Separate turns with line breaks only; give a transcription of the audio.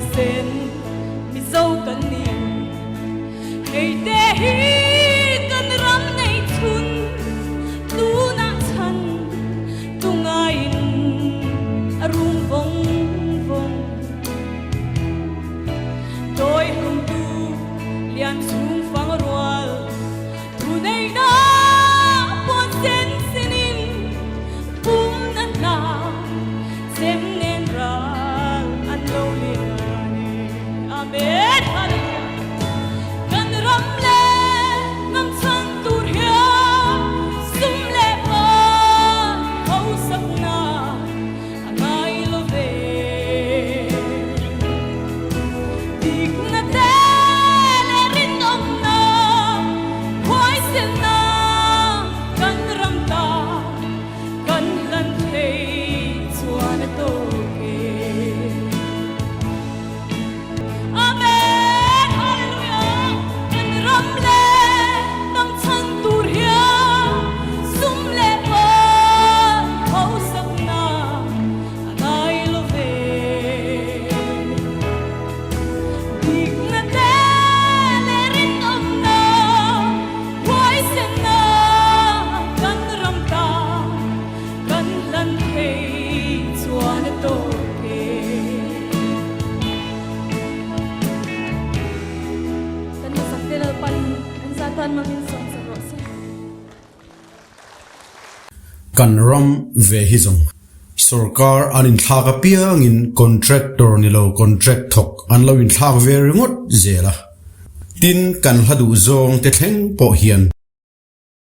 Huaisen Mizo kan ni. Hei te hi kan ram nei chhun tunah chhan tungaiin a rum vawng vawng. Dawi hlumtu lian chhung fang rual thu neihna puan sen sinin pumna hna chem nen ral an lo lian e. Amen. Hallelujah. Kan ram leh hnam chhan tur hian sum leh pa hausakna a ngai lo ve. Dikna te leh rinawmna, huaisenna kan ram ta kan hlan thei chuan a tawk e. Amen! Hallelujah! Kan ram leh hnam chhan tur hian sum leh pan hausakna a ngai lo ve. Dikna te leh rinawmna, huaisenna kan ram ta kan hlan thei chuan a tawk e. Kan hmasak te Lalpan an zatan mangin sawm sak rawh se.
Kan ram ve hi zawng. Sorkar an inthlak apiangin contractor ni lo contract thawk an lo inthlak ve ringawt zel a. Tin, kan hla duh zawng te thleng pawh hian.